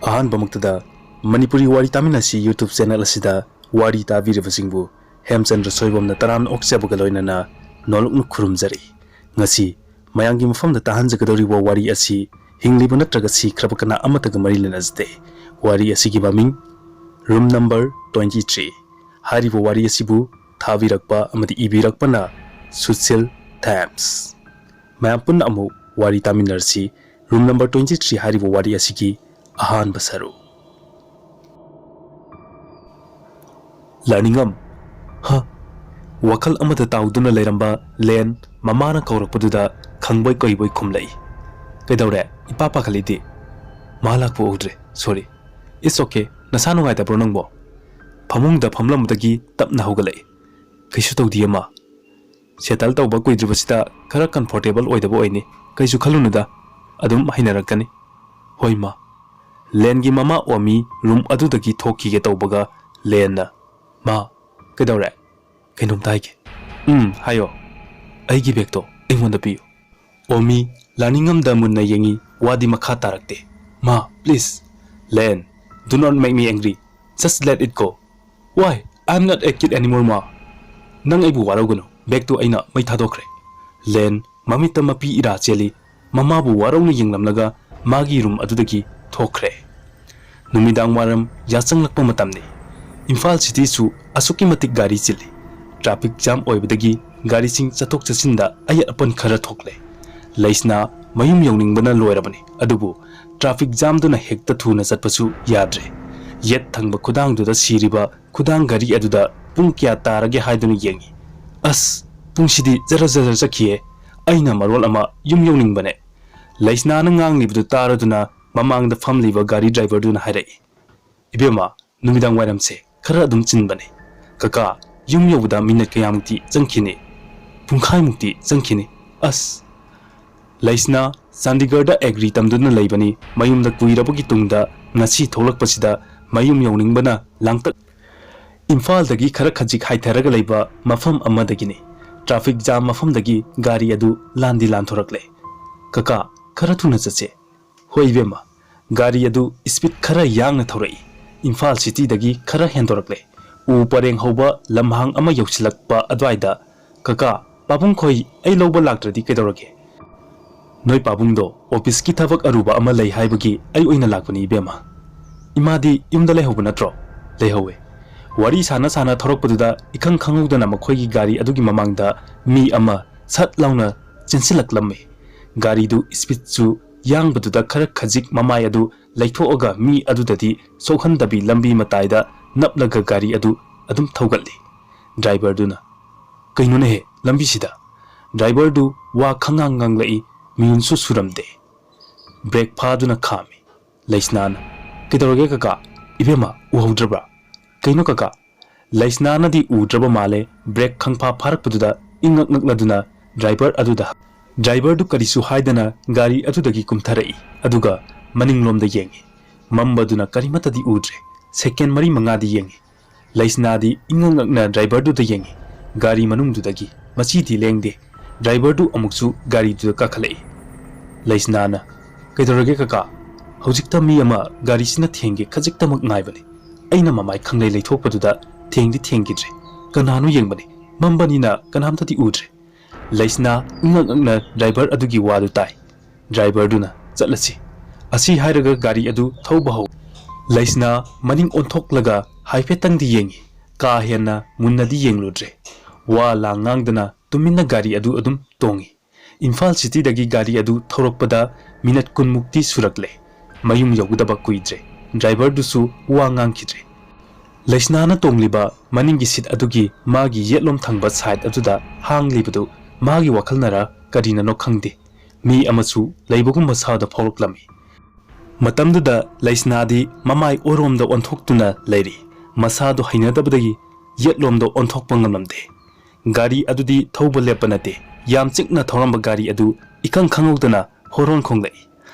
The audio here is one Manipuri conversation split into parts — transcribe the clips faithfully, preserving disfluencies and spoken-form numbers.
ꯑꯍꯥꯟꯕꯃꯛꯇꯗ ꯃꯅꯤꯄꯨꯔꯤ ꯋꯥꯔꯤ ꯇꯥꯃꯤꯟꯅꯁꯤ YouTube ꯆꯦꯅꯦꯜ ꯑꯁꯤꯗ ꯋꯥꯔꯤ ꯇꯥꯕꯤꯔꯤꯕꯁꯤꯡꯕꯨ ꯍꯦꯝꯆꯟꯗ꯭ꯔ ꯁꯣꯏꯕꯝꯅ ꯇꯔꯥꯝꯅ ꯑꯣꯛꯆꯕꯒ ꯂꯣꯏꯅꯅ ꯅꯣꯂꯨꯛꯅ ꯈꯨꯔꯨꯝꯖꯔꯤ꯫ ꯉꯁꯤ ꯃꯌꯥꯝꯒꯤ ꯃꯐꯝꯗ ꯇꯥꯍꯟꯖꯒꯗꯧꯔꯤꯕ ꯋꯥꯔꯤ ꯑꯁꯤ ꯍꯤꯡꯂꯤꯕ ꯅꯠꯇ꯭ꯔꯒ ꯁꯤꯈ꯭ꯔꯕ ꯀꯅꯥ ꯑꯃꯠꯇꯒ ꯃꯔꯤ ꯂꯩꯅꯖꯗꯦ꯫ ꯋꯥꯔꯤ ꯑꯁꯤꯒꯤ ꯃꯃꯤꯡ Room Number Twenty Three꯫ ꯍꯥꯏꯔꯤꯕ ꯋꯥꯔꯤ ꯑꯁꯤꯕꯨ ꯊꯥꯕꯤꯔꯛꯄ ꯑꯃꯗꯤ ꯏꯕꯤꯔꯛꯄꯅ ꯁꯨꯁꯤꯜ ꯊꯦꯝꯁ꯫ ꯃꯌꯥꯝ ꯄꯨꯟꯅ ꯑꯃꯨꯛ ꯋꯥꯔꯤ ꯇꯥꯃꯤꯟꯅꯔꯁꯤ꯫ Room Number Twenty Three ꯍꯥꯏꯔꯤꯕ ꯋꯥꯔꯤ ꯑꯁꯤꯒꯤ ꯑꯍꯥꯟꯕ ꯁꯔꯨꯛ꯫ ꯂꯥꯏꯅꯤꯡꯉꯝ꯫ ꯍ꯫ ꯋꯥꯈꯜ ꯑꯃꯗ ꯇꯥꯎꯗꯨꯅ ꯂꯩꯔꯝꯕ ꯂꯦꯟ ꯃꯃꯥꯅ ꯀꯧꯔꯛꯄꯗꯨꯗ ꯈꯪꯕꯣꯏ ꯀꯩꯕꯣꯏ ꯈꯨꯝꯂꯛꯏ꯫ "ꯀꯩꯗꯧꯔꯦ? ꯏꯄꯥ ꯄꯥꯈꯠꯂꯤꯗꯤ?" "ꯃꯥ ꯂꯥꯛꯄ ꯎꯗ꯭ꯔꯦ꯫ Sorry." "It's okay. ꯅꯁꯥ ꯅꯨꯡꯉꯥꯏꯇꯕ꯭ꯔꯣ ꯅꯪꯕꯣ?" ꯐꯃꯨꯡꯗ ꯐꯝꯂꯝꯕꯗꯒꯤ ꯇꯞꯅ ꯍꯧꯒꯠꯂꯛꯏ꯫ "ꯀꯩꯁꯨ ꯇꯧꯗꯤꯌꯦ ꯃꯥ꯫ Settle ꯇꯧꯕ ꯀꯨꯏꯗ꯭ꯔꯤꯕꯁꯤꯗ ꯈꯔ comfortable ꯑꯣꯏꯗꯕ ꯑꯣꯏꯅꯤ꯫ ꯀꯩꯁꯨ ꯈꯜꯂꯨꯅꯨꯗ꯫ ꯑꯗꯨꯝ ꯍꯩꯅꯔꯛꯀꯅꯤ꯫ ꯍꯣꯏ ꯃꯥ꯫" ꯂꯦꯟꯒꯤ ꯃꯃꯥ ꯑꯣꯃꯤ room ꯑꯗꯨꯗꯒꯤ ꯊꯣꯛꯈꯤꯒꯦ ꯇꯧꯕꯒ ꯂꯦꯟꯅ, "ꯃꯥ, ꯀꯩꯗꯧꯔꯦ? ꯀꯩꯅꯣꯝꯇ ꯍꯥꯏꯒꯦ꯫" "ꯎꯝ, ꯍꯥꯏꯌꯣ꯫" "ꯑꯩꯒꯤ bag ꯇꯣ ꯑꯩꯉꯣꯟꯗ ꯄꯤꯌꯨ꯫" ꯑꯣꯃꯤ ꯂꯥꯏꯅꯤꯡꯉꯝꯗ ꯃꯨꯟꯅ ꯌꯦꯡꯉꯤ, ꯋꯥꯗꯤ ꯃꯈꯥ ꯇꯥꯔꯛꯇꯦ꯫ "ꯃꯥ, please꯫" "Len, do not make me angry. Just let it go." "Why? I'm not a kid anymore, Ma." "ꯅꯪ ꯑꯩꯕꯨ ꯋꯥꯔꯧꯒꯅꯨ꯫ Bag ꯇꯨ ꯑꯩꯅ ꯃꯩ ꯊꯥꯗꯣꯛꯈ꯭ꯔꯦ꯫" ꯂꯦꯟ ꯃꯃꯤꯠꯇ ꯃꯄꯤ ꯏꯔꯥ ꯆꯦꯜꯂꯤ꯫ ꯃꯃꯥꯕꯨ ꯋꯥꯔꯧꯅ ꯌꯦꯡꯂꯝꯂꯒ ꯃꯥꯒꯤ room ꯑꯗꯨꯗꯒꯤ ꯊꯣꯛꯈ꯭ꯔꯦ꯫ ꯅꯨꯃꯤꯗꯥꯡ ꯋꯥꯏꯔꯝ ꯌꯥꯆꯪꯂꯛꯄ ꯃꯇꯝꯅꯤ꯫ ꯏꯝꯐꯥꯜ city ꯁꯨ ꯑꯁꯨꯛꯀꯤ ꯃꯇꯤꯛ ꯒꯥꯔꯤ ꯆꯤꯜꯂꯤ꯫ Traffic jam ꯑꯣꯏꯕꯗꯒꯤ ꯒꯥꯔꯤꯁꯤꯡ ꯆꯠꯊꯣꯛ ꯆꯠꯁꯤꯟꯗ ꯑꯌꯦꯠ ꯑꯄꯟ ꯈꯔ ꯊꯣꯛꯂꯦ꯫ ꯂꯩꯁꯅꯥ ꯃꯌꯨꯝ ꯌꯧꯅꯤꯡꯕꯅ ꯂꯣꯏꯔꯕꯅꯤ, ꯑꯗꯨꯕꯨ traffic jam ꯗꯨꯅ ꯍꯦꯛꯇ ꯊꯨꯅ ꯆꯠꯄꯁꯨ ꯌꯥꯗ꯭ꯔꯦ꯫ ꯌꯦꯠ ꯊꯪꯕ ꯈꯨꯗꯥꯡꯗꯨꯗ ꯁꯤꯔꯤꯕ ꯈꯨꯗꯥꯡ ꯘꯔꯤ ꯑꯗꯨꯗ ꯄꯨꯡ ꯀꯌꯥ ꯇꯥꯔꯒꯦ ꯍꯥꯏꯗꯨꯅ ꯌꯦꯡꯉꯤ꯫ "ꯑꯁ, ꯄꯨꯡꯁꯤꯗꯤ ꯖꯔ ꯖꯔ ꯆꯠꯈꯤꯌꯦ꯫ ꯑꯩꯅ ꯃꯔꯣꯜ ꯑꯃ ꯌꯨꯝ ꯌꯧꯅꯤꯡꯕꯅꯦ꯫" ꯂꯩꯁꯅꯥꯅ ꯉꯥꯡꯂꯤꯕꯗꯨ ꯇꯥꯔꯗꯨꯅ ꯃꯃꯥꯡꯗ ꯐꯝꯂꯤꯕ ꯒꯥꯔꯤ driver ꯗꯨꯅ ꯍꯥꯏꯔꯛꯏ, "ꯏꯕꯦꯝꯃ, ꯅꯨꯃꯤꯗꯥꯡ ꯋꯥꯏꯔꯝꯁꯦ ꯈꯔ ꯑꯗꯨꯝ ꯆꯤꯟꯕꯅꯦ꯫ ꯀꯀꯥ, ꯌꯨꯝ ꯌꯧꯕꯗ minute ꯀꯌꯥꯃꯨꯛꯇꯤ ꯆꯪꯈꯤꯅꯤ?" "ꯄꯨꯡꯈꯥꯏꯃꯨꯛꯇꯤ ꯆꯪꯈꯤꯅꯤ꯫" "ꯑꯁ꯫" ꯂꯩꯁꯅꯥ ꯆꯥꯟꯗꯤꯒꯔꯗ agri ꯇꯝꯗꯨꯅ ꯂꯩꯕꯅꯤ꯫ ꯃꯌꯨꯝꯗ ꯀꯨꯏꯔꯕꯒꯤ ꯇꯨꯡꯗ ꯉꯁꯤ ꯊꯣꯛꯂꯛꯄꯁꯤꯗ ꯃꯌꯨꯝ ꯌꯧꯅꯤꯡꯕꯅ ꯂꯥꯡꯇꯛ꯫ ꯏꯝꯐꯥꯜꯗꯒꯤ ꯈꯔ ꯈꯖꯤꯛ ꯍꯥꯏꯊꯔꯒ ꯂꯩꯕ ꯃꯐꯝ ꯑꯃꯗꯒꯤꯅꯤ꯫ Traffic jam ꯃꯐꯝꯗꯒꯤ ꯒꯥꯔꯤ ꯑꯗꯨ ꯂꯥꯟꯗꯤ ꯂꯥꯟꯊꯣꯔꯛꯂꯦ꯫ "ꯀꯀꯥ, ꯈꯔ ꯊꯨꯅ ꯆꯠꯁꯦ꯫" "ꯍꯣꯏ ꯏꯕꯦꯝꯃ, ꯒꯥꯔꯤ ꯑꯗꯨ ꯁ꯭ꯄꯤꯗ ꯈꯔ ꯌꯥꯡꯅ ꯊꯧꯔꯛꯏ꯫ ꯏꯝꯐꯥꯜ ꯁꯤꯇꯤꯗꯒꯤ ꯈꯔ ꯍꯦꯟꯗꯣꯔꯛꯂꯦ꯫ ꯎ ꯄꯔꯦꯡ ꯍꯧꯕ ꯂꯝꯍꯥꯡ ꯑꯃ ꯌꯧꯁꯤꯜꯂꯛꯄ ꯑꯗꯨꯋꯥꯏꯗ, "ꯀꯀꯥ, ꯄꯥꯕꯨꯡ ꯈꯣꯏ ꯑꯩ ꯂꯧꯕ ꯂꯥꯛꯇ꯭ꯔꯗꯤ ꯀꯩꯗꯧꯔꯒꯦ?" "ꯅꯣꯏ ꯄꯥꯕꯨꯡꯗꯣ ꯑꯣꯐꯤꯁꯀꯤ ꯊꯕꯛ ꯑꯔꯨꯕ ꯑꯃ ꯂꯩ ꯍꯥꯏꯕꯒꯤ ꯑꯩ ꯑꯣꯏꯅ ꯂꯥꯛꯄꯅꯤ ꯏꯕꯦꯝꯃ꯫ ꯏꯃꯥꯗꯤ ꯌꯨꯝꯗ ꯂꯩꯍꯧꯕ ꯅꯠꯇ꯭ꯔꯣ?" "ꯂꯩꯍꯧꯋꯦ꯫" ꯋꯥꯔꯤ ꯁꯥꯟꯅ ꯁꯥꯟꯅ ꯊꯧꯔꯛꯄꯗꯨꯗ ꯏꯈꯪ ꯈꯪꯍꯧꯗꯅ ꯃꯈꯣꯏꯒꯤ ꯒꯥꯔꯤ ꯑꯗꯨꯒꯤ ꯃꯃꯥꯡꯗ ꯃꯤ ꯑꯃ ꯁꯠ ꯂꯥꯎꯅ ꯆꯦꯟꯁꯤꯜꯂꯛꯂꯝꯃꯤ꯫ ꯒꯥꯔꯤꯗꯨ ꯁ꯭ꯄꯤꯗꯁꯨ ꯌꯥꯡꯕꯗꯨꯗ ꯈꯔ ꯈꯖꯤꯛ ꯃꯃꯥꯏ ꯑꯗꯨ ꯂꯩꯊꯣꯛꯑꯒ ꯃꯤ ꯑꯗꯨꯗꯗꯤ ꯁꯣꯛꯍꯟꯗꯕꯤ ꯂꯝꯕꯤ ꯃꯇꯥꯏꯗ ꯅꯞꯂꯒ ꯒꯥꯔꯤ ꯑꯗꯨ ꯑꯗꯨꯝ ꯊꯧꯒꯠꯂꯤ꯫ ꯗ꯭ꯔꯥꯏꯚꯔꯗꯨꯅ, "ꯀꯩꯅꯣꯅꯦꯍꯦ ꯂꯝꯕꯤꯁꯤꯗ?" ꯗ꯭ꯔꯥꯏꯚꯔꯗꯨ ꯋꯥ ꯈꯪꯉꯥꯡ ꯉꯥꯡꯂꯛꯏ, ꯃꯤꯍꯨꯟꯁꯨ ꯁꯨꯔꯝꯗꯦ꯫ ꯕ꯭ꯔꯦꯛ ꯐꯥꯗꯨꯅ ꯈꯥꯝꯃꯤ꯫ ꯂꯩꯁꯅꯥꯅ, "ꯀꯩꯗꯧꯔꯒꯦ ꯀꯀꯥ? ꯏꯕꯦꯝꯃ, ꯎꯍꯧꯗ꯭ꯔꯕ꯭ꯔꯥ?" "ꯀꯩꯅꯣ ꯀꯀꯥ?" ꯂꯩꯁꯅꯥꯅꯗꯤ ꯎꯗ꯭ꯔꯕ ꯃꯥꯜꯂꯦ, ꯕ꯭ꯔꯦꯛ ꯈꯪꯐꯥ ꯐꯥꯔꯛꯄꯗꯨꯗ ꯏꯉꯛ ꯉꯛꯅꯗꯨꯅ ꯗ꯭ꯔꯥꯏꯚꯔ ꯑꯗꯨꯗ꯫ ꯗ꯭ꯔꯥꯏꯚꯔꯗꯨ ꯀꯔꯤꯁꯨ ꯍꯥꯏꯗꯅ ꯒꯥꯔꯤ ꯑꯗꯨꯗꯒꯤ ꯀꯨꯝꯊꯔꯛꯏ, ꯑꯗꯨꯒ ꯃꯅꯤꯡꯂꯣꯝꯗ ꯌꯦꯡꯉꯤ꯫ ꯃꯝꯕꯗꯨꯅ ꯀꯔꯤꯃꯠꯇꯗꯤ ꯎꯗ꯭ꯔꯦ꯫ ꯁꯦꯀꯦꯟ ꯃꯔꯤ ꯃꯉꯥꯗꯤ ꯌꯦꯡꯉꯤ꯫ ꯂꯩꯁꯅꯥꯗꯤ ꯏꯉꯛ ꯉꯛꯅ ꯗ꯭ꯔꯥꯏꯚꯔꯗꯨꯗ ꯌꯦꯡꯉꯤ꯫ ꯒꯥꯔꯤ ꯃꯅꯨꯡꯗꯨꯗꯒꯤ ꯃꯆꯤꯗꯤ ꯂꯦꯡꯗꯦ꯫ ꯗ꯭ꯔꯥꯏꯚꯔꯗꯨ ꯑꯃꯨꯛꯁꯨ ꯒꯥꯔꯤꯗꯨꯗ ꯀꯥꯈꯠꯂꯛꯏ꯫ ꯂꯩꯁꯅꯥꯅ, "ꯀꯩꯗꯧꯔꯒꯦ ꯀꯀꯥ? ꯍꯧꯖꯤꯛꯇ ꯃꯤ ꯑꯃ ꯒꯥꯔꯤꯁꯤꯅ ꯊꯦꯡꯒꯦ ꯈꯖꯤꯛꯇꯃꯛ ꯉꯥꯏꯕꯅꯤ꯫ ꯑꯩꯅ ꯃꯃꯥꯏ ꯈꯪꯂꯩ ꯂꯩꯊꯣꯛꯄꯗꯨꯗ ꯊꯦꯡꯗꯤ ꯊꯦꯡꯈꯤꯗ꯭ꯔꯦ꯫ ꯀꯅꯥꯅꯣ ꯌꯦꯡꯕꯅꯤ꯫ ꯃꯝꯕꯅꯤꯅ ꯀꯅꯥꯝꯇꯗꯤ ꯎꯗ꯭ꯔꯦ꯫" ꯂꯩꯁꯅꯥ ꯏꯉꯛ ꯉꯛꯅ ꯗ꯭ꯔꯥꯏꯚꯔ ꯑꯗꯨꯒꯤ ꯋꯥꯗꯨ ꯇꯥꯏ꯫ ꯗ꯭ꯔꯥꯏꯚꯔꯗꯨꯅ, "ꯆꯠꯂꯁꯤ꯫" ꯑꯁꯤ ꯍꯥꯏꯔꯒ ꯒꯥꯔꯤ ꯑꯗꯨ ꯊꯧꯕ ꯍꯧ꯫ ꯂꯩꯁꯅꯥ ꯃꯅꯤꯡ ꯑꯣꯟꯊꯣꯛꯂꯒ ꯍꯥꯏꯐꯦꯠꯇꯪꯗꯤ ꯌꯦꯡꯉꯤ꯫ ꯀꯥ ꯍꯦꯟꯅ ꯃꯨꯟꯅꯗꯤ ꯌꯦꯡꯂꯨꯗ꯭ꯔꯦ꯫ ꯋꯥ ꯂꯥꯡ ꯉꯥꯡꯗꯅ ꯇꯨꯃꯤꯟꯅ ꯒꯥꯔꯤ ꯑꯗꯨ ꯑꯗꯨꯝ ꯇꯣꯡꯉꯤ꯫ ꯏꯝꯐꯥꯜ ꯁꯤꯇꯤꯗꯒꯤ ꯒꯥꯔꯤ ꯑꯗꯨ ꯊꯧꯔꯛꯄꯗ ꯃꯤꯅꯠ ꯀꯨꯟꯃꯨꯛꯇꯤ ꯁꯨꯔꯛꯂꯦ꯫ ꯃꯌꯨꯝ ꯌꯧꯒꯗꯕ ꯀꯨꯏꯗ꯭ꯔꯦ꯫ ꯗ꯭ꯔꯥꯏꯚꯔꯗꯨꯁꯨ ꯋꯥ ꯉꯥꯡꯈꯤꯗ꯭ꯔꯦ꯫ ꯂꯩꯁꯅꯥꯅ ꯇꯣꯡꯂꯤꯕ ꯃꯅꯤꯡꯒꯤ ꯁꯤꯠ ꯑꯗꯨꯒꯤ ꯃꯥꯒꯤ ꯌꯦꯠꯂꯣꯝ ꯊꯪꯕ ꯁꯥꯏꯗ ꯑꯗꯨꯗ ꯍꯥꯡꯂꯤꯕꯗꯨ ꯃꯥꯒꯤ ꯋꯥꯈꯜꯅꯔ ꯀꯔꯤꯅꯅꯣ ꯈꯪꯗꯦ, ꯃꯤ ꯑꯃꯁꯨ ꯂꯩꯕꯒꯨꯝ ꯃꯁꯥꯗ ꯐꯥꯎꯔꯛꯂꯝꯃꯤ꯫ ꯃꯇꯝꯗꯨꯗ ꯂꯩꯁꯅꯥꯗꯤ ꯃꯃꯥꯏ ꯑꯣꯏꯔꯣꯝꯗ ꯑꯣꯟꯊꯣꯛꯇꯨꯅ ꯂꯩꯔꯤ꯫ ꯃꯁꯥꯗꯨ ꯍꯩꯅꯗꯕꯗꯒꯤ ꯌꯦꯠꯂꯣꯝꯗ ꯑꯣꯟꯊꯣꯛꯄ ꯉꯝꯂꯝꯗꯦ꯫ ꯒꯥꯔꯤ ꯑꯗꯨꯗꯤ ꯊꯧꯕ ꯂꯦꯞꯄ ꯅꯠꯇꯦ, ꯌꯥꯝ ꯆꯤꯛꯅ ꯊꯧꯔꯝꯕ ꯒꯥꯔꯤ ꯑꯗꯨ ꯏꯈꯪ ꯈꯪꯍꯧꯗꯅ ꯍꯣꯔꯣꯟ ꯈꯣꯡꯂꯛꯏ꯫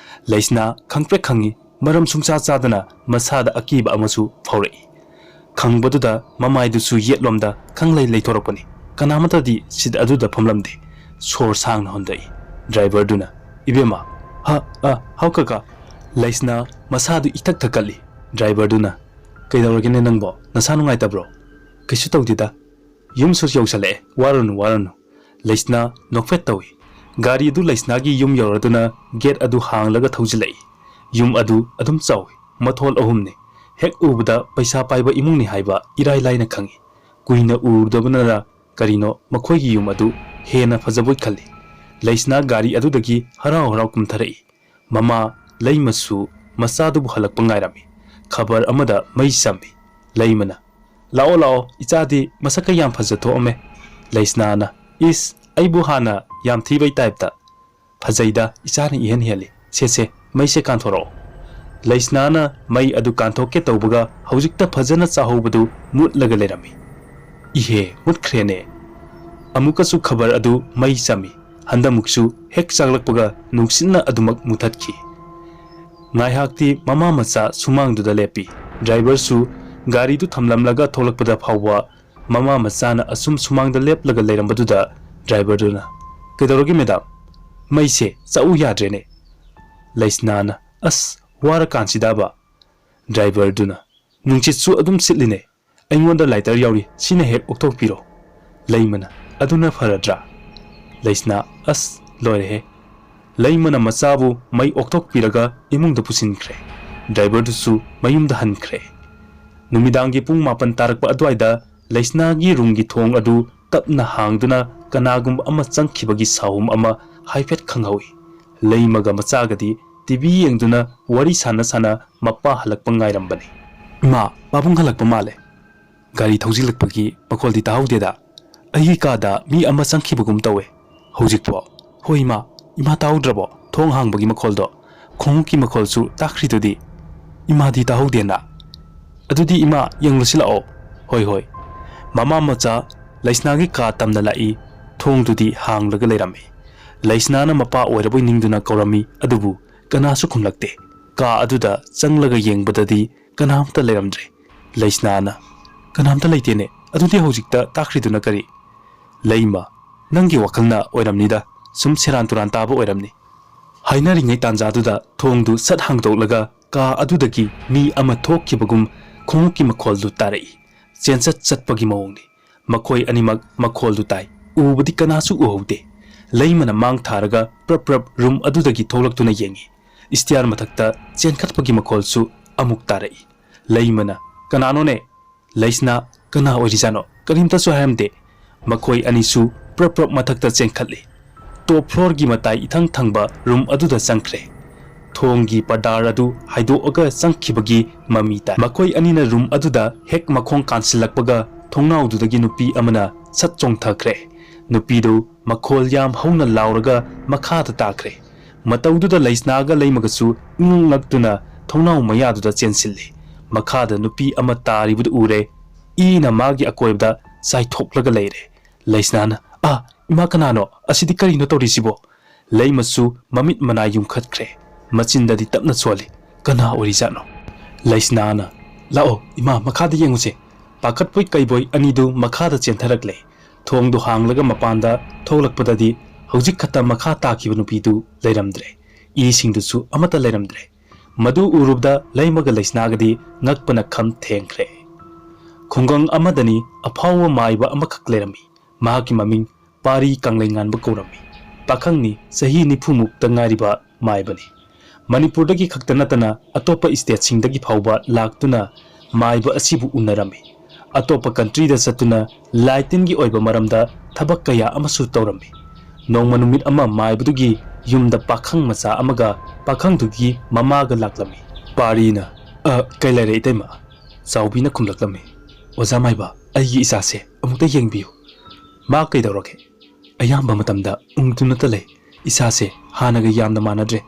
ꯂꯩꯁꯅꯥ ꯈꯪꯄ꯭ꯔꯦꯛ ꯈꯪꯏ, ꯃꯔꯝ ꯁꯨꯡꯆꯥ ꯆꯥꯗꯅ ꯃꯁꯥꯗ ꯑꯀꯤꯕ ꯑꯃꯁꯨ ꯐꯥꯎꯔꯛꯏ꯫ ꯈꯪꯕꯗꯨꯗ ꯃꯃꯥꯏꯗꯨꯁꯨ ꯌꯦꯠꯂꯣꯝꯗ ꯈꯪꯂꯩ ꯂꯩꯊꯣꯔꯛꯄꯅꯤ꯫ ꯀꯅꯥꯃꯠꯇꯗꯤ ꯁꯤꯠ ꯑꯗꯨꯗ ꯐꯝꯂꯝꯗꯦ꯫ ꯁꯣꯔ ꯁꯥꯡꯅ ꯍꯣꯟꯗꯣꯛꯏ꯫ ꯗ꯭ꯔꯥꯏꯚꯔꯗꯨꯅ, "ꯏꯕꯦꯝꯃ, ꯍ, ꯑ, ꯍꯥꯎ ꯀꯀꯥ, ꯂꯩꯁꯅꯥ ꯃꯁꯥꯗꯨ ꯏꯊꯛ ꯊꯛꯀꯠꯂꯤ꯫ ꯗ꯭ꯔꯥꯏꯚꯔꯗꯨꯅ, "ꯀꯩꯗꯧꯔꯒꯦꯅꯦ ꯅꯪꯕꯣ? ꯅꯁꯥ ꯅꯨꯡꯉꯥꯏꯇꯕ꯭ꯔꯣ?" "ꯀꯩꯁꯨ ꯇꯧꯗꯦꯗ꯫ ꯌꯨꯝꯁꯨ ꯌꯧꯁꯜꯂꯛꯑꯦ, ꯋꯥꯔꯨꯅꯨ, ꯋꯥꯔꯨꯅꯨ꯫" ꯂꯩꯁꯅꯥ ꯅꯣꯛꯐꯦꯠ ꯇꯧꯏ꯫ ꯒꯥꯔꯤ ꯑꯗꯨ ꯂꯩꯁꯅꯥꯒꯤ ꯌꯨꯝ ꯌꯧꯔꯗꯨꯅ ꯒꯦꯠ ꯑꯗꯨ ꯍꯥꯡꯂꯒ ꯊꯧꯖꯤꯜꯂꯛꯏ꯫ ꯌꯨꯝ ꯑꯗꯨ ꯑꯗꯨꯝ ꯆꯥꯎꯏ, ꯃꯊꯣꯜ ꯑꯍꯨꯝꯅꯤ꯫ ꯍꯦꯛ ꯎꯕꯗ ꯄꯩꯁꯥ ꯄꯥꯏꯕ ꯏꯃꯨꯡꯅꯤ ꯍꯥꯏꯕ ꯏꯔꯥꯏ ꯂꯥꯏꯅ ꯈꯪꯏ꯫ ꯀꯨꯏꯅ ꯎꯔꯨꯗꯕꯅꯔ ꯀꯔꯤꯅꯣ ꯃꯈꯣꯏꯒꯤ ꯌꯨꯝ ꯑꯗꯨ ꯍꯦꯟꯅ ꯐꯖꯕꯣꯏ ꯈꯜꯂꯤ꯫ ꯂꯩꯁꯅꯥ ꯒꯥꯔꯤ ꯑꯗꯨꯗꯒꯤ ꯍꯔꯥꯎ ꯍꯔꯥꯎ ꯀꯨꯝꯊꯔꯛꯏ꯫ ꯃꯃꯥ, ꯂꯩꯃꯁꯨ ꯃꯆꯥꯗꯨꯕꯨ ꯍꯜꯂꯛꯄ ꯉꯥꯏꯔꯝꯃꯤ꯫ ꯈꯕꯔ ꯑꯃꯗ ꯃꯩ ꯆꯝꯃꯤ꯫ ꯂꯩꯃꯅ, "ꯂꯥꯛꯑꯣ, ꯂꯥꯛꯑꯣ, ꯏꯆꯥꯗꯤ ꯃꯁꯛꯀ ꯌꯥꯝ ꯐꯖ ꯊꯣꯛꯑꯝꯃꯦ꯫" ꯂꯩꯁꯅꯥꯅ, "ꯏꯁ, ꯑꯩꯕꯨ ꯍꯥꯟꯅ ꯌꯥꯝ ꯊꯤꯕꯩ ꯇꯥꯏꯞꯇ꯫" "ꯐꯖꯩꯗ, ꯏꯆꯥꯅ ꯏꯍꯦꯟ ꯍꯦꯜꯂꯤ꯫ ꯁꯦ, ꯁꯦ, ꯃꯩꯁꯦ ꯀꯥꯟꯊꯣꯔꯛꯑꯣ꯫" ꯂꯩꯁꯅꯥꯅ ꯃꯩ ꯑꯗꯨ ꯀꯥꯟꯊꯣꯛꯀꯦ ꯇꯧꯕꯒ ꯍꯧꯖꯤꯛꯇ ꯐꯖꯅ ꯆꯥꯍꯧꯕꯗꯨ ꯃꯨꯠꯂꯒ ꯂꯩꯔꯝꯃꯤ꯫ "ꯏꯍꯦ, ꯃꯨꯠꯈ꯭ꯔꯦꯅꯦ꯫" ꯑꯃꯨꯛꯀꯁꯨ ꯈꯕꯔ ꯑꯗꯨ ꯃꯩ ꯆꯝꯃꯤ꯫ ꯍꯟꯗꯃꯨꯛꯁꯨ ꯍꯦꯛ ꯆꯥꯛꯂꯛꯄꯒ ꯅꯨꯡꯁꯤꯠꯅ ꯑꯗꯨꯃꯛ ꯃꯨꯊꯠꯈꯤ꯫ ꯉꯥꯏꯍꯥꯛꯇꯤ ꯃꯃꯥ ꯃꯆꯥ ꯁꯨꯃꯥꯡꯗꯨꯗ ꯂꯦꯞꯄꯤ꯫ ꯗ꯭ꯔꯥꯏꯚꯔꯁꯨ ꯒꯥꯔꯤꯗꯨ ꯊꯝꯂꯝꯂꯒ ꯊꯣꯛꯂꯛꯄꯗ ꯐꯥꯎꯕ ꯃꯃꯥ ꯃꯆꯥꯅ ꯑꯁꯨꯝ ꯁꯨꯃꯥꯡꯗ ꯂꯦꯞꯂꯒ ꯂꯩꯔꯝꯕꯗꯨꯗ ꯗ꯭ꯔꯥꯏꯚꯔꯗꯨꯅ, "ꯀꯩꯗꯧꯔꯒꯦ ꯃꯦꯗꯥꯝ? ꯃꯩꯁꯦ ꯆꯥꯛꯎ ꯌꯥꯗ꯭ꯔꯦꯅꯦ꯫" ꯂꯩꯁꯅꯥꯅ, "ꯑꯁ, ꯋꯥꯔꯀꯥꯟꯁꯤꯗꯕ꯫" ꯗ꯭ꯔꯥꯏꯚꯔꯗꯨꯅ, "ꯅꯨꯡꯁꯤꯠꯁꯨ ꯑꯗꯨꯝ ꯁꯤꯠꯂꯤꯅꯦ꯫ ꯑꯩꯉꯣꯟꯗ ꯂꯥꯏꯇꯔ ꯌꯥꯎꯔꯤ, ꯁꯤꯅ ꯍꯦꯛ ꯑꯣꯛꯊꯣꯛꯄꯤꯔꯣ꯫" ꯂꯩꯃꯅ, "ꯑꯗꯨꯅ ꯐꯔꯗ꯭ꯔꯥ?" ꯂꯩꯁꯅꯥ, "ꯑꯁ, ꯂꯣꯏꯔꯦꯍꯦ꯫" ꯂꯩꯃꯅ ꯃꯆꯥꯕꯨ ꯃꯩ ꯑꯣꯛꯊꯣꯛꯄꯤꯔꯒ ꯏꯃꯨꯡꯗ ꯄꯨꯁꯤꯟꯈ꯭ꯔꯦ꯫ ꯗ꯭ꯔꯥꯏꯚꯔꯗꯨꯁꯨ ꯃꯌꯨꯝꯗ ꯍꯟꯈ꯭ꯔꯦ꯫ ꯅꯨꯃꯤꯗꯥꯡꯒꯤ ꯄꯨꯡ ꯃꯥꯄꯟ ꯇꯥꯔꯛꯄ ꯑꯗꯨꯋꯥꯏꯗ ꯂꯩꯁꯅꯥꯒꯤ ꯔꯨꯝꯒꯤ ꯊꯣꯡ ꯑꯗꯨ ꯇꯞꯅ ꯍꯥꯡꯗꯨꯅ ꯀꯅꯥꯒꯨꯝꯕ ꯑꯃ ꯆꯪꯈꯤꯕꯒꯤ ꯁꯥꯍꯨꯝ ꯑꯃ ꯍꯥꯏꯐꯦꯠ ꯈꯪꯍꯧꯏ꯫ ꯂꯩꯃꯒ ꯃꯆꯥꯒꯗꯤ ꯇꯤ ꯚꯤ ꯌꯦꯡꯗꯨꯅ ꯋꯥꯔꯤ ꯁꯥꯟꯅ ꯁꯥꯟꯅ ꯃꯄꯥ ꯍꯜꯂꯛꯄ ꯉꯥꯏꯔꯝꯕꯅꯤ꯫ "ꯏꯃꯥ, ꯄꯥꯕꯨꯡ ꯍꯜꯂꯛꯄ ꯃꯥꯜꯂꯦ꯫ ꯒꯥꯔꯤ ꯊꯧꯖꯤꯜꯂꯛꯄꯒꯤ ꯃꯈꯣꯜꯗꯤ ꯇꯥꯍꯧꯗꯦꯗ꯫ ꯑꯩꯒꯤ ꯀꯥꯗ ꯃꯤ ꯑꯃ ꯆꯪꯈꯤꯕꯒꯨꯝ ꯇꯧꯋꯦ꯫ ꯍꯧꯖꯤꯛꯄꯣ?" "ꯍꯣꯏ ꯏꯃꯥ, ꯏꯃꯥ ꯇꯥꯍꯧꯗ꯭ꯔꯕꯣ? ꯊꯣꯡ ꯍꯥꯡꯕꯒꯤ ꯃꯈꯣꯜꯗꯣ꯫ ꯈꯣꯡꯎꯞꯀꯤ ꯃꯈꯣꯜꯁꯨ ꯇꯥꯈ꯭ꯔꯤꯗꯨꯗꯤ꯫" "ꯏꯃꯥꯗꯤ ꯇꯥꯍꯧꯗꯦꯅ꯫" "ꯑꯗꯨꯗꯤ ꯏꯃꯥ, ꯌꯦꯡꯂꯨꯁꯤ ꯂꯥꯛꯑꯣ꯫" "ꯍꯣꯏ, ꯍꯣꯏ꯫" ꯃꯃꯥ ꯃꯆꯥ ꯂꯩꯁꯅꯥꯒꯤ ꯀꯥ ꯇꯝꯅ ꯂꯥꯛꯏ꯫ ꯊꯣꯡꯗꯨꯗꯤ ꯍꯥꯡꯂꯒ ꯂꯩꯔꯝꯃꯤ꯫ ꯂꯩꯁꯅꯥꯅ ꯃꯄꯥ ꯑꯣꯏꯔꯕꯣꯏ ꯅꯤꯡꯗꯨꯅ ꯀꯧꯔꯝꯃꯤ, ꯑꯗꯨꯕꯨ ꯀꯅꯥꯁꯨ ꯈꯨꯝꯂꯛꯇꯦ꯫ ꯀꯥ ꯑꯗꯨꯗ ꯆꯪꯂꯒ ꯌꯦꯡꯕꯗꯗꯤ ꯀꯅꯥꯝꯇ ꯂꯩꯔꯝꯗ꯭ꯔꯦ꯫ ꯂꯩꯁꯅꯥꯅ, "ꯀꯅꯥꯝꯇ ꯂꯩꯇꯦꯅꯦ꯫ ꯑꯗꯨꯗꯤ ꯍꯧꯖꯤꯛꯇ ꯇꯥꯈ꯭ꯔꯤꯗꯨꯅ ꯀꯔꯤ?" ꯂꯩꯃ, "ꯅꯪꯒꯤ ꯋꯥꯈꯜꯅ ꯑꯣꯏꯔꯝꯅꯤꯗ꯫ ꯁꯨꯝ ꯁꯦꯔꯥꯟ ꯇꯨꯔꯥꯟ ꯇꯥꯕ ꯑꯣꯏꯔꯝꯅꯤ꯫" ꯍꯥꯏꯅꯔꯤꯉꯩ ꯇꯥꯟꯖꯥꯗꯨꯗ ꯊꯣꯡꯗꯨ ꯁꯠ ꯍꯥꯡꯗꯣꯛꯂꯒ ꯀꯥ ꯑꯗꯨꯗꯒꯤ ꯃꯤ ꯑꯃ ꯊꯣꯛꯈꯤꯕꯒꯨꯝ ꯈꯣꯡꯎꯞꯀꯤ ꯃꯈꯣꯜꯗꯨ ꯇꯥꯔꯛꯏ꯫ ꯆꯦꯟꯆꯠ ꯆꯠꯄꯒꯤ ꯃꯑꯣꯡꯅꯤ꯫ ꯃꯈꯣꯏ ꯑꯅꯤꯃꯛ ꯃꯈꯣꯜꯗꯨ ꯇꯥꯏ꯫ ꯎꯕꯗꯤ ꯀꯅꯥꯁꯨ ꯎꯍꯧꯗꯦ꯫ ꯂꯩꯃꯅ ꯃꯥꯡ ꯊꯥꯔꯒ ꯄ꯭ꯔꯞ ꯄ꯭ꯔꯞ ꯔꯨꯝ ꯑꯗꯨꯗꯒꯤ ꯊꯣꯛꯂꯛꯇꯨꯅ ꯌꯦꯡꯏ꯫ ꯏꯁꯇꯤꯌꯥꯔ ꯃꯊꯛꯇ ꯆꯦꯟꯈꯠꯄꯒꯤ ꯃꯈꯣꯜꯁꯨ ꯑꯃꯨꯛ ꯇꯥꯔꯛꯏ꯫ ꯂꯩꯃꯅ, "ꯀꯅꯥꯅꯣꯅꯦ?" ꯂꯩꯁꯅꯥ, "ꯀꯅꯥ ꯑꯣꯏꯔꯤꯖꯥꯠꯅꯣ? ꯀꯔꯤꯝꯇꯁꯨ ꯍꯥꯏꯔꯝꯗꯦ꯫" ꯃꯈꯣꯏ ꯑꯅꯤꯁꯨ ꯄ꯭ꯔꯞ ꯄ꯭ꯔꯞ ꯃꯊꯛꯇ ꯆꯦꯟꯈꯠꯂꯤ꯫ ꯇꯣꯞ ꯐ꯭ꯂꯣꯔꯒꯤ ꯃꯇꯥꯏ ꯏꯊꯪ ꯊꯪꯕ ꯔꯨꯝ ꯑꯗꯨꯗ ꯆꯪꯈ꯭ꯔꯦ꯫ ꯊꯣꯡꯒꯤ ꯄꯔꯗꯥꯔ ꯑꯗꯨ ꯍꯥꯏꯗꯣꯛꯑꯒ ꯆꯪꯈꯤꯕꯒꯤ ꯃꯃꯤ ꯇꯥꯏ꯫ ꯃꯈꯣꯏ ꯑꯅꯤꯅ ꯔꯨꯝ ꯑꯗꯨꯗ ꯍꯦꯛ ꯃꯈꯣꯡ ꯀꯥꯟꯁꯤꯜꯂꯛꯄꯒ ꯊꯣꯡꯅꯥꯎꯗꯨꯗꯒꯤ ꯅꯨꯄꯤ ꯑꯃꯅ ꯁꯠ ꯆꯣꯡꯊꯈ꯭ꯔꯦ꯫ ꯅꯨꯄꯤꯗꯨ ꯃꯈꯣꯜ ꯌꯥꯝ ꯍꯧꯅ ꯂꯥꯎꯔꯒ ꯃꯈꯥꯗ ꯇꯥꯈ꯭ꯔꯦ꯫ ꯃꯇꯧꯗꯨꯗ ꯂꯩꯁꯅꯥꯒ ꯂꯩꯃꯒꯁꯨ ꯏꯉꯛ ꯉꯛꯇꯨꯅ ꯊꯣꯡꯅꯥꯎ ꯃꯌꯥꯗꯨꯗ ꯆꯦꯟꯁꯤꯜꯂꯤ꯫ ꯃꯈꯥꯗ ꯅꯨꯄꯤ ꯑꯃ ꯇꯥꯔꯤꯕꯗꯨ ꯎꯔꯦ꯫ ꯏꯅ ꯃꯥꯒꯤ ꯑꯀꯣꯏꯕꯗ ꯆꯥꯏꯊꯣꯛꯂꯒ ꯂꯩꯔꯦ꯫ ꯂꯩꯁꯅꯥꯅ, "ꯑꯥ, ꯏꯃꯥ, ꯀꯅꯥꯅꯣ? ꯑꯁꯤꯗꯤ ꯀꯔꯤꯅꯣ ꯇꯧꯔꯤꯁꯤꯕꯣ?" ꯂꯩꯃꯁꯨ ꯃꯃꯤꯠ ꯃꯅꯥ ꯌꯨꯝꯈꯠꯈ꯭ꯔꯦ꯫ ꯃꯆꯤꯟꯗꯗꯤ ꯇꯞꯅ ꯁꯣꯜꯂꯤ, "ꯀꯅꯥ ꯑꯣꯏꯔꯤꯖꯥꯠꯅꯣ?" ꯂꯩꯁꯅꯥꯅ, "ꯂꯥꯛꯑꯣ ꯏꯃꯥ, ꯃꯈꯥꯗ ꯌꯦꯡꯉꯨꯁꯦ꯫" ꯄꯥꯈꯠꯄꯣꯏ ꯀꯩꯕꯣꯏ ꯑꯅꯤꯗꯨ ꯃꯈꯥꯗ ꯆꯦꯟꯊꯔꯛꯂꯦ꯫ ꯊꯣꯡꯗꯨ ꯍꯥꯡꯂꯒ ꯃꯄꯥꯟꯗ ꯊꯣꯛꯂꯛꯄꯗꯗꯤ ꯍꯧꯖꯤꯛ ꯈꯛꯇ ꯃꯈꯥ ꯇꯥꯈꯤꯕ ꯅꯨꯄꯤꯗꯨ ꯂꯩꯔꯝꯗ꯭ꯔꯦ꯫ ꯏꯁꯤꯡꯗꯨꯁꯨ ꯑꯃꯠꯇ ꯂꯩꯔꯝꯗ꯭ꯔꯦ꯫ ꯃꯗꯨ ꯎꯔꯨꯕꯗ ꯂꯩꯃꯒ ꯂꯩꯁꯅꯥꯒꯗꯤ ꯉꯛꯄꯅ ꯈꯝ ꯊꯦꯡꯈ꯭ꯔꯦ꯫ ꯈꯨꯡꯒꯪ ꯑꯃꯗꯅꯤ ꯑꯐꯥꯎꯕ ꯃꯥꯏꯕ ꯑꯃꯈꯛ ꯂꯩꯔꯝꯃꯤ꯫ ꯃꯍꯥꯛꯀꯤ ꯃꯃꯤꯡ ꯄꯥꯔꯤ ꯀꯪꯂꯩꯉꯥꯟꯕ ꯀꯧꯔꯝꯃꯤ꯫ ꯄꯥꯈꯪꯅꯤ, ꯆꯍꯤ ꯅꯤꯐꯨꯃꯨꯛꯇ ꯉꯥꯏꯔꯤꯕ ꯃꯥꯏꯕꯅꯤ꯫ ꯃꯅꯤꯄꯨꯔꯗꯒꯤ ꯈꯛꯇ ꯅꯠꯇꯅ ꯑꯇꯣꯞꯄ ꯏꯁꯇꯦꯠꯁꯤꯡꯗꯒꯤ ꯐꯥꯎꯕ ꯂꯥꯛꯇꯨꯅ ꯃꯥꯏꯕ ꯑꯁꯤꯕꯨ ꯎꯅꯔꯝꯃꯤ꯫ ꯑꯇꯣꯞꯄ ꯀꯟꯇ꯭ꯔꯤꯗ ꯆꯠꯇꯨꯅ ꯂꯥꯏ ꯇꯤꯟꯒꯤ ꯑꯣꯏꯕ ꯃꯔꯝꯗ ꯊꯕꯛ ꯀꯌꯥ ꯑꯃꯁꯨ ꯇꯧꯔꯝꯃꯤ꯫ ꯅꯣꯡꯃ ꯅꯨꯃꯤꯠ ꯑꯃ ꯃꯥꯏꯕꯗꯨꯒꯤ ꯌꯨꯝꯗ ꯄꯥꯈꯪ ꯃꯆꯥ ꯑꯃꯒ ꯄꯥꯈꯪꯗꯨꯒꯤ ꯃꯃꯥꯒ ꯂꯥꯛꯂꯝꯃꯤ꯫ ꯄꯥꯔꯤꯅ, "ꯑ, ꯀꯩ ꯂꯩꯔꯦ ꯏꯇꯩꯃ?" ꯆꯥꯎꯕꯤꯅ ꯈꯨꯝꯂꯛꯂꯝꯃꯤ꯫ "ꯑꯣꯖꯥ ꯃꯥꯏꯕ, ꯑꯩꯒꯤ ꯏꯆꯥꯁꯦ ꯑꯃꯨꯛꯇ ꯌꯦꯡꯕꯤꯌꯨ꯫ ꯃꯥ ꯀꯩꯗꯧꯔꯒꯦ? ꯑꯌꯥꯝꯕ ꯃꯇꯝꯗ ꯎꯪꯗꯨꯅꯇ ꯂꯩ꯫ ꯏꯁꯥꯁꯦ ꯍꯥꯟꯅꯒ ꯌꯥꯝꯅ ꯃꯥꯟꯅꯗ꯭ꯔꯦ꯫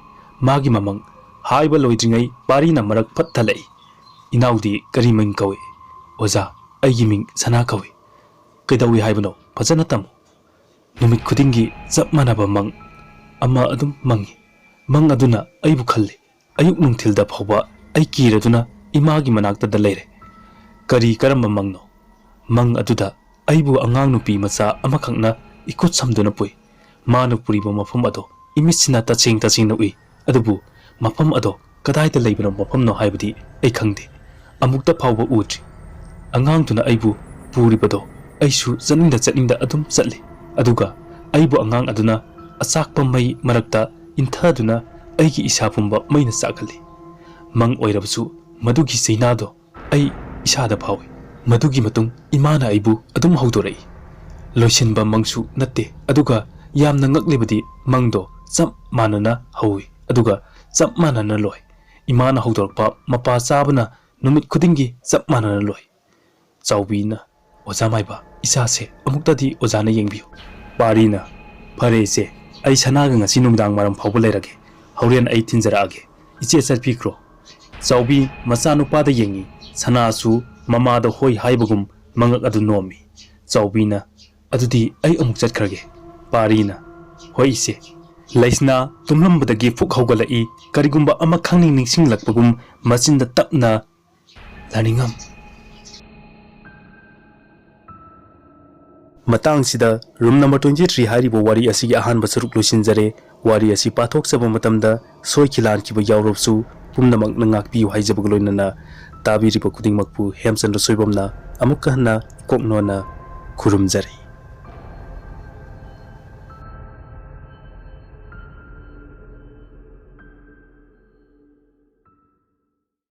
ꯃꯥꯒꯤ ꯃꯃꯪ" ꯍꯥꯏꯕ ꯂꯣꯏꯗ꯭ꯔꯤꯉꯩ ꯄꯥꯔꯤꯅ ꯃꯔꯛ ꯐꯠ ꯊꯠꯂꯛꯏ꯫ "ꯏꯅꯥꯎꯗꯤ ꯀꯔꯤ ꯃꯤꯡ ꯀꯧꯏ?" "ꯑꯣꯖꯥ, ꯑꯩꯒꯤ ꯃꯤꯡ ꯁꯅꯥ ꯀꯧꯏ꯫" "ꯀꯩꯗꯧꯏ ꯍꯥꯏꯕꯅꯣ? ꯐꯖꯅ ꯇꯝꯃꯨ꯫" "ꯅꯨꯃꯤꯠ ꯈꯨꯗꯤꯡꯒꯤ ꯆꯞ ꯃꯥꯟꯅꯕ ꯃꯪ ꯑꯃ ꯑꯗꯨꯝ ꯃꯪꯉꯤ꯫ ꯃꯪ ꯑꯗꯨꯅ ꯑꯩꯕꯨ ꯈꯜꯂꯤ꯫ ꯑꯌꯨꯛ ꯅꯨꯡꯊꯤꯜꯗ ꯐꯥꯎꯕ ꯑꯩ ꯀꯤꯔꯗꯨꯅ ꯏꯃꯥꯒꯤ ꯃꯅꯥꯛꯇꯗ ꯂꯩꯔꯦ꯫" "ꯀꯔꯤ ꯀꯔꯝꯕ ꯃꯪꯅꯣ?" "ꯃꯪ ꯑꯗꯨꯗ ꯑꯩꯕꯨ ꯑꯉꯥꯡ ꯅꯨꯄꯤ ꯃꯆꯥ ꯑꯃꯈꯛꯅ ꯏꯈꯨꯠ ꯁꯝꯗꯨꯅ ꯄꯨꯏ꯫ ꯃꯥꯅ ꯄꯨꯔꯤꯕ ꯃꯐꯝ ꯑꯗꯣ ꯏꯃꯤꯠꯁꯤꯅ ꯇꯁꯦꯡ ꯇꯁꯦꯡꯅ ꯎꯏ, ꯑꯗꯨꯕꯨ ꯃꯐꯝ ꯑꯗꯣ ꯀꯗꯥꯏꯗ ꯂꯩꯕꯅꯣ ꯃꯐꯝꯅꯣ ꯍꯥꯏꯕꯗꯤ ꯑꯩ ꯈꯪꯗꯦ꯫ ꯑꯃꯨꯛꯇ ꯐꯥꯎꯕ ꯎꯗ꯭ꯔꯤ꯫ ꯑꯉꯥꯡꯗꯨꯅ ꯑꯩꯕꯨ ꯄꯨꯔꯤꯕꯗꯣ ꯑꯩꯁꯨ ꯆꯠꯅꯤꯡꯗ ꯆꯠꯅꯤꯡꯗ ꯑꯗꯨꯝ ꯆꯠꯂꯤ꯫ ꯑꯗꯨꯒ ꯑꯩꯕꯨ ꯑꯉꯥꯡ ꯑꯗꯨꯅ ꯑꯆꯥꯛꯄ ꯃꯩ ꯃꯔꯛꯇ ꯏꯟꯊꯗꯨꯅ ꯑꯩꯒꯤ ꯏꯁꯥ ꯄꯨꯝꯕ ꯃꯩꯅ ꯆꯥꯛꯍꯜꯂꯤ꯫ ꯃꯪ ꯑꯣꯏꯔꯕꯁꯨ ꯃꯗꯨꯒꯤ ꯆꯩꯅꯥꯗꯣ ꯑꯩ ꯏꯁꯥꯗ ꯐꯥꯎꯏ꯫ ꯃꯗꯨꯒꯤ ꯃꯇꯨꯡ ꯏꯃꯥꯅ ꯑꯩꯕꯨ ꯑꯗꯨꯝ ꯍꯧꯗꯣꯔꯛꯏ꯫ ꯂꯣꯏꯁꯤꯟꯕ ꯃꯪꯁꯨ ꯅꯠꯇꯦ, ꯑꯗꯨꯒ ꯌꯥꯝꯅ ꯉꯛꯂꯤꯕꯗꯤ ꯃꯪꯗꯣ ꯆꯞ ꯃꯥꯟꯅꯅ ꯍꯧꯏ, ꯑꯗꯨꯒ ꯆꯞ ꯃꯥꯟꯅꯅ ꯂꯣꯏ꯫ ꯏꯃꯥꯅ ꯍꯧꯗꯣꯔꯛꯄ ꯃꯄꯥ ꯆꯥꯕꯅ ꯅꯨꯃꯤꯠ ꯈꯨꯗꯤꯡꯒꯤ ꯆꯞ ꯃꯥꯟꯅꯅ ꯂꯣꯏ꯫ ꯆꯥꯎꯕꯤꯅ, "ꯑꯣꯖꯥ ꯃꯥꯏꯕ, ꯏꯆꯥꯁꯦ ꯑꯃꯨꯛꯇꯗꯤ ꯑꯣꯖꯥꯅ ꯌꯦꯡꯕꯤꯌꯨ꯫" ꯄꯥꯔꯤꯅ, "ꯐꯔꯦ ꯏꯆꯦ, ꯑꯩ ꯁꯅꯥꯒ ꯉꯁꯤ ꯅꯨꯡꯗꯥꯡ ꯋꯥꯏꯔꯝ ꯐꯥꯎꯕ ꯂꯩꯔꯒꯦ꯫ ꯍꯣꯔꯦꯟ ꯑꯩ ꯊꯤꯟꯖꯔꯛꯑꯒꯦ꯫ ꯏꯆꯦ ꯆꯠꯄꯤꯈ꯭ꯔꯣ꯫" ꯆꯥꯎꯕꯤ ꯃꯆꯥꯅꯨꯄꯥꯗ ꯌꯦꯡꯉꯤ꯫ ꯁꯅꯥꯁꯨ ꯃꯃꯥꯗ ꯍꯣꯏ ꯍꯥꯏꯕꯒꯨꯝ ꯃꯉꯛ ꯑꯗꯨ ꯅꯣꯝꯃꯤ꯫ ꯆꯥꯎꯕꯤꯅ, "ꯑꯗꯨꯗꯤ ꯑꯩ ꯑꯃꯨꯛ ꯆꯠꯈ꯭ꯔꯒꯦ꯫" ꯄꯥꯔꯤꯅ, "ꯍꯣꯏ ꯏꯆꯦ꯫" ꯂꯩꯁꯅꯥ ꯇꯨꯝꯂꯝꯕꯗꯒꯤ ꯐꯨꯛ ꯍꯧꯒꯠꯂꯛꯏ꯫ ꯀꯔꯤꯒꯨꯝꯕ ꯑꯃ ꯈꯪꯅꯤꯡ ꯅꯤꯡꯁꯤꯡꯂꯛꯄꯒꯨꯝ ꯃꯆꯤꯟꯗ ꯇꯞꯅ, "ꯂꯥꯏꯅꯤꯡꯉꯝ꯫" ꯃꯇꯥꯡꯁꯤꯗ room number twenty three ꯍꯥꯏꯔꯤꯕ ꯋꯥꯔꯤ ꯑꯁꯤꯒꯤ ꯑꯍꯥꯟꯕ ꯁꯔꯨꯛ ꯂꯣꯏꯁꯤꯟꯖꯔꯦ꯫ ꯋꯥꯔꯤ ꯑꯁꯤ ꯄꯥꯊꯣꯛꯆꯕ ꯃꯇꯝꯗ ꯁꯣꯏꯈꯤ ꯂꯥꯟꯈꯤꯕ ꯌꯥꯎꯔꯕꯁꯨ ꯄꯨꯝꯅꯃꯛꯅ ꯉꯥꯛꯄꯤꯌꯨ ꯍꯥꯏꯖꯕꯒ ꯂꯣꯏꯅꯅ ꯇꯥꯕꯤꯔꯤꯕ ꯈꯨꯗꯤꯡꯃꯛꯄꯨ ꯍꯦꯝꯆꯟꯗ꯭ꯔ ꯁꯣꯏꯕꯝꯅ ꯑꯃꯨꯛꯀ ꯍꯟꯅ ꯏꯀꯣꯛ ꯅꯣꯟꯅ ꯈꯨꯔꯨꯝꯖꯔꯤ꯫